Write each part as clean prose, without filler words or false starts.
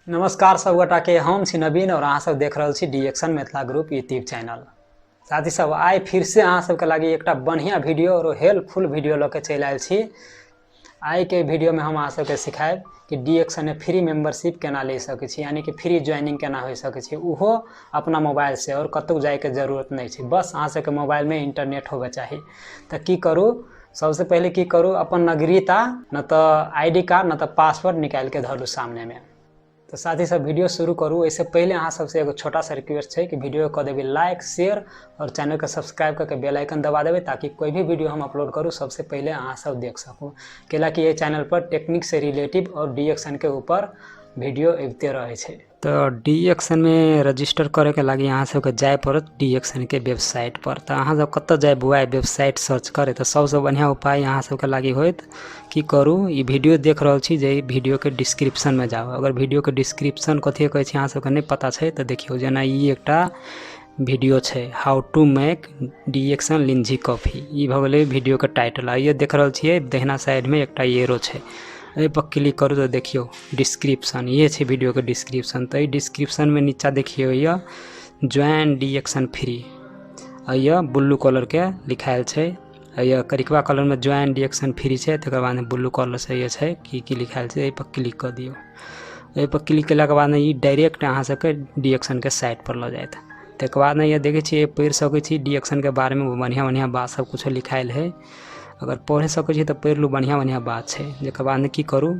नमस्कार सब गोटा के, हम छी नवीन और अहाँ सब देख रहल छी D action Mithila group YouTube channel. साथी सब, आइ फिर से अहाँ सबके लागि एकटा बढ़िया वीडियो और हेल्पफुल वीडियो लऽ के चलि आयल छी। आइ के वीडियो में हम अहाँ सबके सिखायब कि डी एक्शन में फ्री मेंबरशिप केना ले सकै छी, यानी कि फ्री ज्वाइनिंग केना हो सकै छै, उहो अपना मोबाइल से और कतहु जाइके जरूरत नहि छै। बस अहाँ सबके मोबाइल में इंटरनेट होबे चाही। तऽ की करू, सबसे पहिले की करू, अपन नागरिकता न तऽ I D card न तऽ पासपोर्ट निकालि के धरू सामने में। तो साथी सब वीडियो शुरू करू, एहिसे पहिले अहाँ सबसे एगो छोटा सा रिक्वेस्ट छै कि वीडियो कऽ देबै लाइक शेयर और चैनल के सब्सक्राइब करके बेल आइकन दबा देबै, ताकि कोई भी वीडियो हम अपलोड करू सबसे पहिले अहाँ सब देख सकू। कैलाकि एहि चैनल पर टेक्निक से रिलेटिव और डी एक्शन के ऊपर वीडियो अबिते रहै छै। तऽ डी एक्शन में रजिस्टर करे के लागि अहाँ सबके जाय पड़त डी एक्शन के वेबसाइट पर। तऽ अहाँ सब कतऽ जाय बुआइ वेबसाइट सर्च करे, तऽ सबसँ बढ़िआँ उपाय अहाँ सबके लागि होयत की करू, ई वीडियो देख रहल छी जे ई वीडियोके डिस्क्रिप्शनमे जाउ। अगर वीडियोके डिस्क्रिप्शन कथी कहै छै अहाँ सबके नहि पता छै तऽ देखियौ, जेना ई एकटा वीडियो छै how to make D action लिंजी coffee, ई भऽ गेलै वीडियोके टाइटल। आ ई देख रहल छियै दहिना साइडमे एकटा एरो छै, एहिपर क्लिक करू तऽ देखियौ डिस्क्रिप्शन, इहे छै वीडियोके डिस्क्रिप्शन। तऽ एहि डिस्क्रिप्शनमे नीचा देखियौ यऽ ज्वाइन डी एक्शन फ्री, आ यऽ ब्लू कलरके लिखायल छै, आ करिकवा कलरमे ज्वाइन डी एक्शन फ्री छै। तकर बाद ब्लू कलरसँ ये छै की की लिखायल छै, एहिपर क्लिक कऽ दियौ। एहिपर क्लिक केलाके बाद ई डायरेक्ट अहाँ सबके डी एक्शनके साइट पर लऽ जायत। तकर बाद ये देखै छियै पढ़ि सकै छी डी एक्शनके बारेमे, बढ़िआँ बढ़िआँ बात सब कुछो लिखायल है। अगर पढ़ि सकै छी तऽ पढ़ि लू, बढ़िआँ बढ़िआँ बात छै। जकर बाद की करू,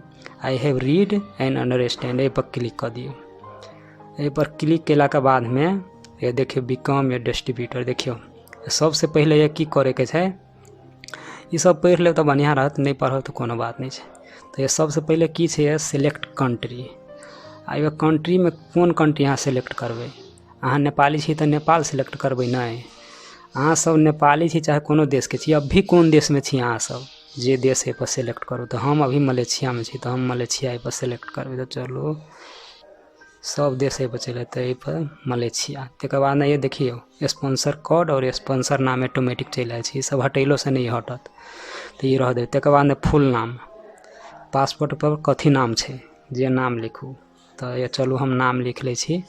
I have read and understand, एहिपर क्लिक कऽ दियौ। एहिपर क्लिक केलाके बादमे ये देखियौ बिकॉम या डिस्ट्रीब्यूटर। देखियौ सबसे पहिले ये की करैके छै, ई सब पढ़ि लेब तऽ बढ़िआँ रहत, नहि पढ़ब तऽ कोनो बात नहि छै। तऽ ये सबसे पहिले की छै, ये सिलेक्ट कंट्री। आ ये कंट्रीमे कोन कंट्री अहाँ सिलेक्ट करबै, अहाँ नेपाली छी तऽ नेपाल सिलेक्ट करबै, नहि अहाँ सब नेपाली छी चाहे कोनो देशके छी, अभी कोन देशमे छी अहाँ सब, जे देश एहिपर सिलेक्ट करू। तऽ हम अभी मलेशियामे छी तऽ हम मलेशिया एहिपर सिलेक्ट करबै। तऽ चलू सब देश एहिपर चलि एतै, एहिपर मलेशिया। तकर बाद ने ये देखियौ स्पॉन्सर कोड और स्पॉन्सर नाम ऑटोमेटिक चलि आयल छै, ई सब हटेलोसँ नहि हटत, तऽ ई रह देबै। तकर बाद ने फुल नाम, पासपोर्ट पर कथी नाम छै जे नाम लिखू। तऽ ये चलू हम नाम लिख लै छी,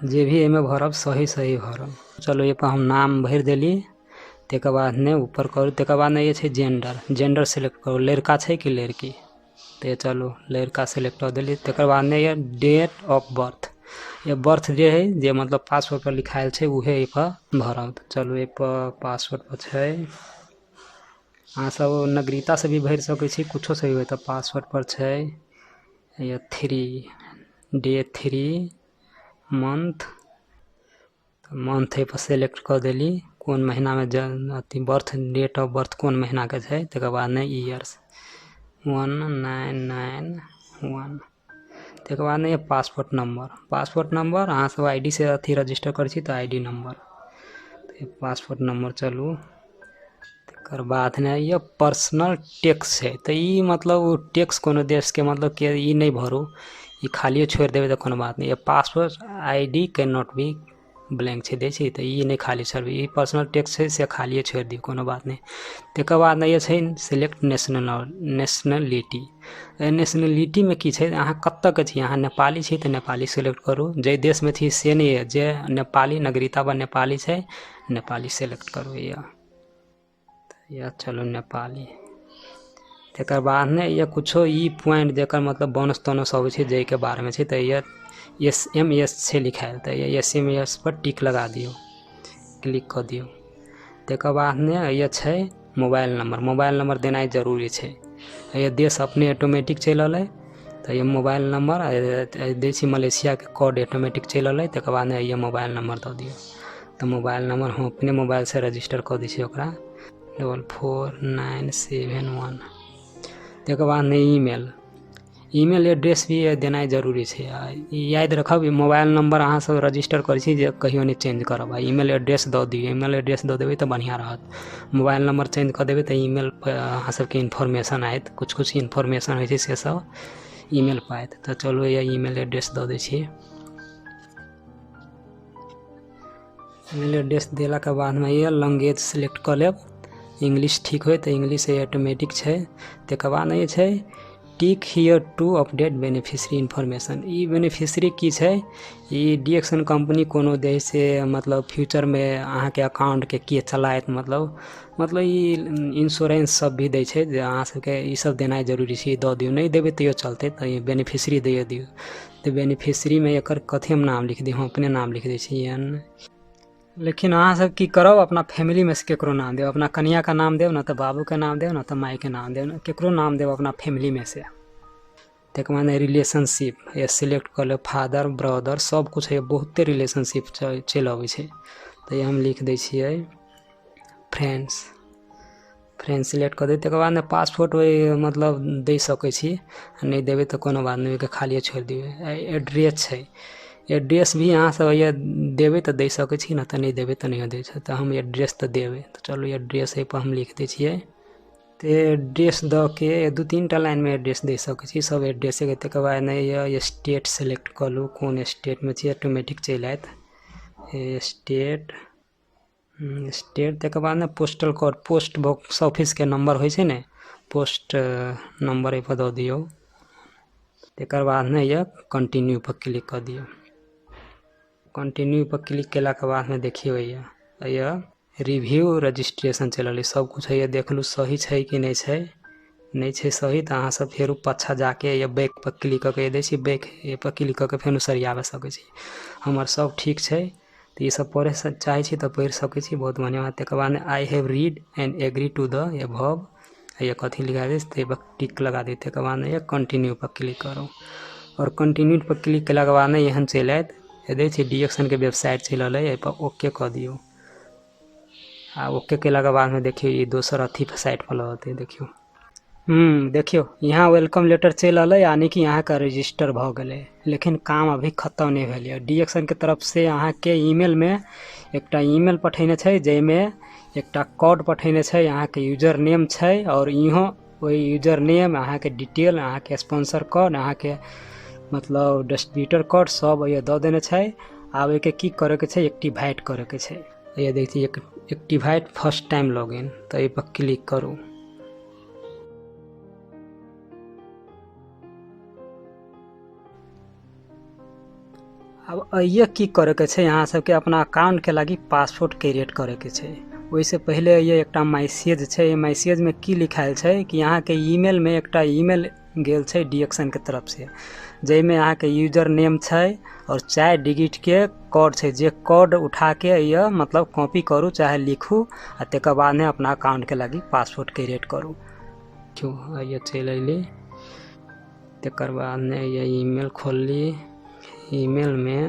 जे भी एहिमे भरब सही सही भरब। चलू एहिपर हम नाम भरि देली। तकर बाद ने ऊपर करू। तकर बाद ने ये छै जेंडर, जेंडर सिलेक्ट करू, लड़का छै कि लड़की, तऽ चलू लड़का सिलेक्ट कऽ देली। तकर बाद ने ये डेट ऑफ बर्थ, ये बर्थ जे है जे मतलब पासपोर्ट पर लिखायल छै उहे एहिपर भरब। तऽ चलू एहिपर पासपोर्ट पर छै, अहाँ सब नागरिकता से भी भरि सकै छी, कुछो से भी। तऽ पासपोर्ट पर छै ये 3 डे 3 मंथ, तऽ मंथ एहिपर सिलेक्ट कऽ देली कोन महीनामे जन्म अथी बर्थ डेट ऑफ बर्थ कोन महीनाके छै। तकर बाद ने ईयर्स 1991। तकर बाद ने पासपोर्ट नंबर, पासपोर्ट नंबर अहाँ सब I D से अथी रजिस्टर करै छी तऽ I D number, तऽ पासपोर्ट नंबर चलू। तकर बाद ने ये पर्सनल टैक्स छै, तऽ ई मतलब टैक्स कोनो देशके मतलब के ई नहि भरू, ई खालियो छोड़ि देबै तऽ कोनो बात नहि। Passport I D can not be blank छै दै छै, तऽ ई नहि खाली छोड़बै, ई पर्सनल टैक्स छै से खालिए छोड़ि दियौ, कोनो बात नहि। तकर बाद ये छै सिलेक्ट नेशनलिटी। एहि नेशनलिटीमे की छै, अहाँ कतऽके छी, अहाँ नेपाली छी तऽ नेपाली सिलेक्ट करू, जाहि देशमे छी से नहि यऽ, जे नेपाली नागरिकता वा नेपाली छै नेपाली सिलेक्ट करू। यऽ चलू नेपाली। तकर बाद ने ये कुछो ई पॉइंट जकर मतलब बोनस तोनस अबै छै जाहिके बारेमे छै, तऽ ये एस एम एस छै लिखायल, तऽ ये एस एम एस पर टिक लगा दियौ, क्लिक कऽ दियौ। तकर बाद ने ये छै मोबाइल नंबर, मोबाइल नंबर देनाइ जरूरी छै। ये देश अपने ऑटोमेटिक चलि एलै, तऽ ये मोबाइल नंबर दै छी मलेशियाके कोड ऑटोमेटिक चलि एलै। तकर बाद ने ये मोबाइल नंबर दऽ दियौ, तऽ मोबाइल नंबर हम अपने मोबाइलसँ रजिस्टर कऽ दै छी ओकरा 44971। तकर बाद ने ईमेल, ईमेल एड्रेस भी देनाइ जरूरी छै। आ ई याद रखब ई मोबाइल नंबर अहाँ सब रजिस्टर करै छी जे कहियो नहि चेंज करब, आ ईमेल एड्रेस दऽ दियौ, ईमेल एड्रेस दऽ देबै तऽ बढ़िआँ रहत। मोबाइल नंबर चेंज कऽ देबै तऽ ईमेल पर अहाँ सबके इन्फॉर्मेशन आयत, कुछ कुछ इन्फॉर्मेशन होइ छै से सब ईमेल पर आयत। तऽ चलू ये ईमेल एड्रेस दऽ दै छी। ईमेल एड्रेस देलाके बादमे ये लैंग्वेज सिलेक्ट कऽ लेब, इंग्लिश ठीक होइ तऽ इंग्लिश ऑटोमेटिक छै। तकर बाद ये छै Tick here to update beneficiary information. ई बेनिफिशरी की छै, ई डीएक्सन कंपनी कोनो दै से मतलब फ्यूचरमे अहाँके अकाउंटके के चलायत, मतलब ई इंश्योरेंस सब भी दै छै जे अहाँ सबके ई सब देनाइ जरूरी छै, दऽ दियौ, नहि देबै तैयो चलतै। तऽ ई बेनिफिशरी दैए दियौ। तऽ बेनिफिशरीमे एकर कथी हम नाम लिख दी, हम अपने नाम लिख दै छी एन। लेकिन अहाँ सब की करब, अपना फैमिलीमे से केकरो नाम देब, अपना कनियाके नाम देब, न तऽ बाबूके नाम देब, न तऽ मायके नाम देब, न केकरो नाम देब अपना फैमिलीमे से। तकर बाद रिलेशनशिप या सिलेक्ट कऽ लेब, फादर ब्रदर सब कुछ है, बहुते रिलेशनशिप चलि अबै छै। तऽ हम लिख दै छियै फ्रेंड्स, फ्रेंड सिलेक्ट कऽ देबै। तकर बाद ने पासपोर्ट ओहि मतलब दै सकै छी, नहि देबै तऽ कोनो बात नहि, ओहिके खालिए छोड़ि दियौ। एड्रेस छै, एड्रेस भी अहाँ सब देबै तऽ दै सकै छी, नहि तऽ नहि देबै तऽ नहियो दै छै। तऽ हम एड्रेस तऽ देबै, तऽ चलू एड्रेस एहिपर हम लिख दै छियै। तऽ एड्रेस दऽ के दू तीन टा लाइनमे एड्रेस दऽ सकै छी, सब एड्रेसेके। तकर बाद ने स्टेट सिलेक्ट कऽ लू, कोन स्टेटमे छी, ऑटोमेटिक चलि आयत स्टेट। स्टेट तकर बाद ने पोस्टल कोड, पोस्ट बॉक्स ऑफिसके नंबर होइ छै ने, पोस्ट नंबर एहिपर दऽ दियौ। तकर बाद ने यऽ कंटिन्यू पर क्लिक कऽ दियौ। कंटिन्यू पर क्लिक केलाके बादमे देखियौ यऽ रिव्यू रजिस्ट्रेशन चलि रहलै, सब कुछ यऽ, देखलू सही छै कि नहि छै। नहि छै सही तऽ अहाँ सब फेरो पाछा जाके या बैक पर क्लिक कऽ के दै छी, बैक पर क्लिक कऽ के फेरो सरियाबऽ सकै छी। हमर सब ठीक छै तऽ ई सब पढ़ै चाहै छी तऽ पढ़ि सकै छी, बहुत बढ़िआँ बात। तकर बाद I have read and agree to the above या कथी लिखा दै ताहि पर टिक लगा दियौ। तकर बाद यऽ कंटिन्यू पर क्लिक करू, आओर कंटिन्यू पर क्लिक केलाके बाद एहन चलि आयत, दै छी डीएक्सनके वेबसाइट चलि रहलै, एहिपर ओके कऽ दियौ। आ ओके केलाके बादमे देखियौ ई दोसर अथी साइट पर लऽ जेतै। देखियौ देखियौ यहाँ welcome letter चलि अलै, यानी कि अहाँके रजिस्टर भऽ गेलै, लेकिन काम अभी खतम नहि भेलै। डीएक्सनके तरफसँ अहाँके ईमेलमे एकटा ईमेल पठेने छै, जाहिमे एकटा कोड पठेने छै, अहाँके यूजर नेम छै, आओर इहो ओहि यूजर नेम, अहाँके डिटेल, अहाँके स्पॉन्सर कोड, अहाँके मतलब डिस्ट्रीब्यूटर कोड सब एहिमे दऽ देने छै। आब एहिके की करैके छै, एक्टिवेट करैके छै। एहि देखिए एक्टिवेट फर्स्ट टाइम लॉगिन, तऽ एहि पर क्लिक करू। अब ये की करैके छै, अहाँ सबके अपना अकाउंटके लागि पासवर्ड क्रिएट करैके छै। ओहिसँ पहिले ये एकटा मैसेज छै, मैसेजमे की लिखायल छै कि अहाँके ईमेलमे एकटा ईमेल गेल छै डीएक्सनके तरफसँ, जाहिमे अहाँके यूजर नेम छै और 4 डिजिटके कोड छै, जे कोड उठाके ये मतलब कॉपी करू चाहे लिखू, आ तकर बाद ने अपना अकाउंटके लागि पासवर्ड क्रिएट करू। क्यों ये चलि अयली, तकर बाद ने ये ईमेल खोलली, ईमेलमे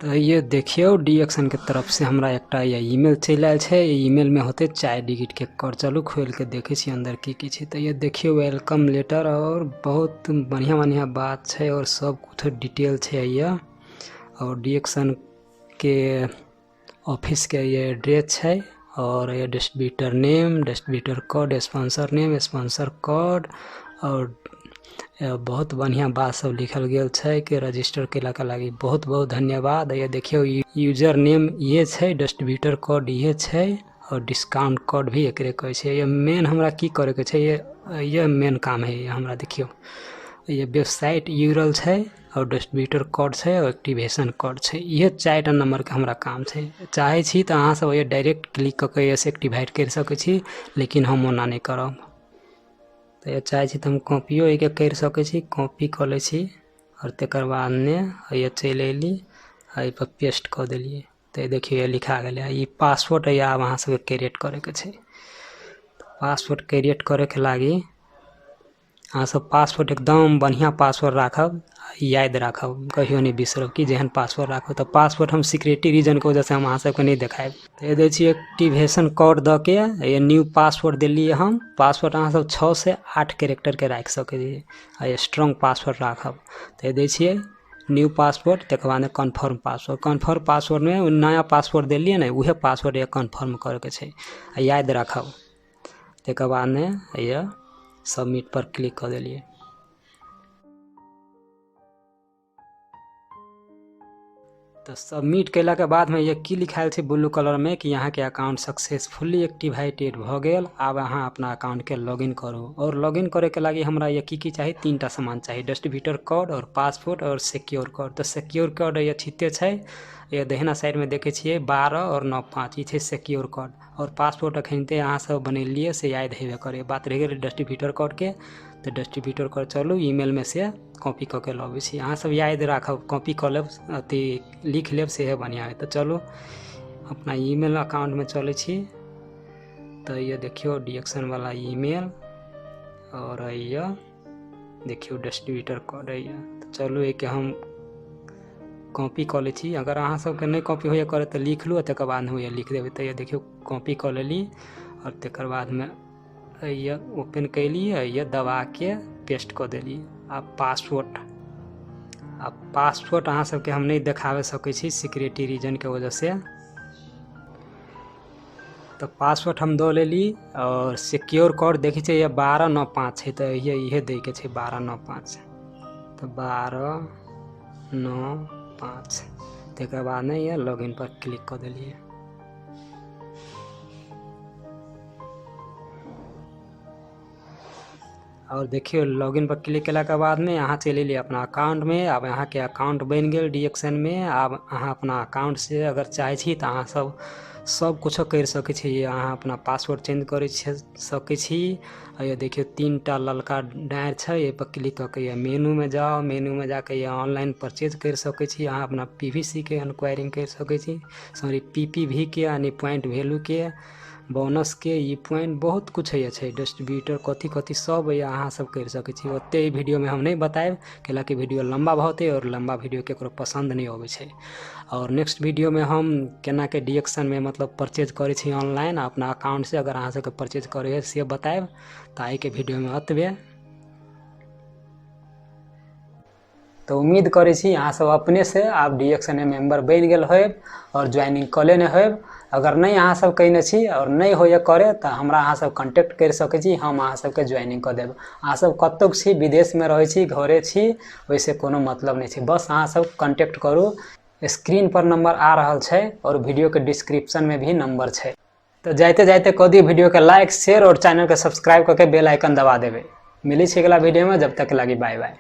तऽ ये देखियौ डीएक्सनके तरफसँ हमरा एकटा ये ईमेल चलि आयल छै। ईमेलमे होतै 4 डिजिटके कोड, चलू खोलिके देखै छी अन्दर की की छै। तऽ ये देखियौ welcome letter, और बहुत बढ़िआँ बढ़िआँ बात छै और सब कुछ डिटेल छै ये, और डीएक्सनके ऑफिसके ये एड्रेस छै, और ये distributor name, distributor code, sponsor name, sponsor code, और बहुत बढ़िआँ बात सब लिखल गेल छै कि रजिस्टर केलाके लागि बहुत बहुत धन्यवाद। ये देखियौ यूजर नेम इहे छै, डिस्ट्रीब्यूटर कोड इहे छै, और डिस्काउंट कोड भी एकरे कहै छै। ये मेन हमरा की करैके छै, ये मेन काम है हमरा। देखियौ ये वेबसाइट यूरल छै, और डिस्ट्रीब्यूटर कोड छै, और एक्टिवेशन कोड छै, इहे 4 टा नंबरके हमरा काम छै। चाहै छी तऽ अहाँ सब ये डायरेक्ट क्लिक कऽ के एहिसँ एक्टिवेट करि सकै छी, लेकिन हम ओना नहि करब। तऽ चाहै छी तऽ हम कॉपियो एहिके करि सकै छी, कॉपी कऽ लै छी, आओर तकर बाद ने एहिए चलि अयली, एहिपर पेस्ट कऽ देलियै, तऽ देखियौ लिखा गेलै। ई पासवर्ड यऽ आब अहाँ सबके क्रिएट करैके छै। पासवर्ड क्रिएट करैके लागि अहाँ सब पासवर्ड एकदम बढ़िआँ पासवर्ड राखब, याद राखब, कहियो नहि बिसरब कि जेहन पासवर्ड राखब। तऽ पासवर्ड हम सिक्योरिटी रीजनके वजहसँ हम अहाँ सबके नहि देखायब। तऽ दै छी एक्टिवेशन कोड दऽ के ये न्यू पासवर्ड देलियै हम। पासवर्ड अहाँ सब 6 से 8 कैरेक्टरके राखि सकै छियै, आ स्ट्रॉन्ग पासवर्ड राखब। तऽ दै छियै न्यू पासवर्ड, तकर बाद कन्फर्म पासवर्ड। कन्फर्म पासवर्डमे ओ नया पासवर्ड देलियै ने, उहे पासवर्ड ये कन्फर्म करैके छै, आ याद राखब। तकर बाद ने ये सबमिट पर क्लिक कऽ देलियै। तऽ सबमिट कयलाके बादमे ये की लिखायल छै ब्लू कलरमे कि अहाँके अकाउंट सक्सेसफुली एक्टिवेटेड भऽ गेल। आब अहाँ अपना अकाउंटके लॉगिन करू। आओर लॉगिन करैके लागि हमरा ये की की चाही? 3टा सामान चाही, डिस्ट्रीब्यूटर कोड आओर पासपोर्ट आओर सिक्योर कोड। तऽ सिक्योर कोड ये छिते छै, ये दहिना साइडमे देखै छियै 12 आओर 9 5, ई छै सिक्योर कोड। आओर पासपोर्ट अखनिते अहाँ सब बनेलियै से याद हेबे करे। बात रहि गेल डिस्ट्रीब्यूटर कोडके, तऽ डिस्ट्रीब्यूटर कोड चलू ईमेलमे से कॉपी कऽ के लबै छी। अहाँ सब याद राखब, कॉपी कऽ लेब, अथी लिख लेब, सेहे बढ़िआँ होयत। तऽ चलू अपना ईमेल अकाउंटमे चलै छी। तऽ ये देखियौ डिएक्सनवला ईमेल आओर ये देखियौ डिस्ट्रीब्यूटर कोड ये। तऽ चलू एहिके हम कॉपी कऽ लै छी। अगर अहाँ सबके नहि कॉपी होइए करे तऽ लिख लू, तकर बाद होइए लिख देबै। तऽ ये देखियौ कॉपी कऽ लेली आओर तकर बादमे ये ओपन कैली, ये दबाके पेस्ट कऽ देली। आ पासवर्ड, आ पासवर्ड अहाँ सबके हम नहि देखाबे सकै छी सिक्योरिटी रीजनके वजहसँ। तऽ पासवर्ड हम दऽ लेली आओर सिक्योर कोड देखै छियै ये 12 9 5 छै, तऽ ये इहे दैके छै 12 9 5। तऽ 12 9 5, तकर बाद ने ये लॉगिन पर क्लिक कऽ देलियै। और देखियौ लॉगिन पर क्लिक केलाके बादमे अहाँ चलि एलियै अपना अकाउंटमे। आब अहाँके अकाउंट बनि गेल डिएक्सनमे। आब अहाँ अपना अकाउंट से अगर चाहै छी तऽ अहाँ सब सब कुछो करि सकै छी। अहाँ अपना पासवर्ड चेंज करि सकै छी। आ ये देखियौ 3टा ललका डाँरि छै, एहि पर क्लिक कऽ के मेनूमे जाउ। मेनूमे जाके ये ऑनलाइन परचेज करि सकै छी। अहाँ अपना PVC के इन्क्वायरिंग करि सकै छी, सॉरी PPV के, यानी पॉइंट वैल्यू के, बोनस के, ई पॉइंट बहुत कुछ होइए छै, डिस्ट्रीब्यूटर कथी कथी सब होइए, अहाँ सब करि सकै छी। ओते ई वीडियोमे हम नहि बतायब, कैलाकि वीडियो लम्बा भऽ जेतै आओर लम्बा वीडियो केकरो पसन्द नहि अबै छै। आओर नेक्स्ट वीडियोमे हम केनाके डिएक्सनमे मतलब परचेज करै छी ऑनलाइन अपना अकाउंट से, अगर अहाँ सबके परचेज करै है से बतायब। तऽ आइके वीडियोमे एतबे। तऽ उम्मीद करै छी अहाँ सब अपने से आब डिएक्सनमे मेंबर बनि गेल होयब आओर ज्वाइनिंग कऽ लेने होयब। अगर नहि अहाँ सब कयने छी आओर नहि होइए करे तऽ हमरा अहाँ सब कॉन्टेक्ट करि सकै छी, हम अहाँ सबके ज्वाइनिंग कऽ देब। अहाँ सब कतहु छी, विदेशमे रहै छी, घरे छी, ओहिसँ कोनो मतलब नहि छै, बस अहाँ सब कॉन्टेक्ट करू। स्क्रीन पर नंबर आ रहल छै आओर वीडियो के डिस्क्रिप्शन में भी नंबर छै। तऽ जाइते जाइते कऽ दियौ वीडियो के लाइक, शेयर और चैनल के सब्सक्राइब करके बेल आइकन दबा देबै। मिलै छै अगला वीडियो में, जब तक लागी बाय बाय।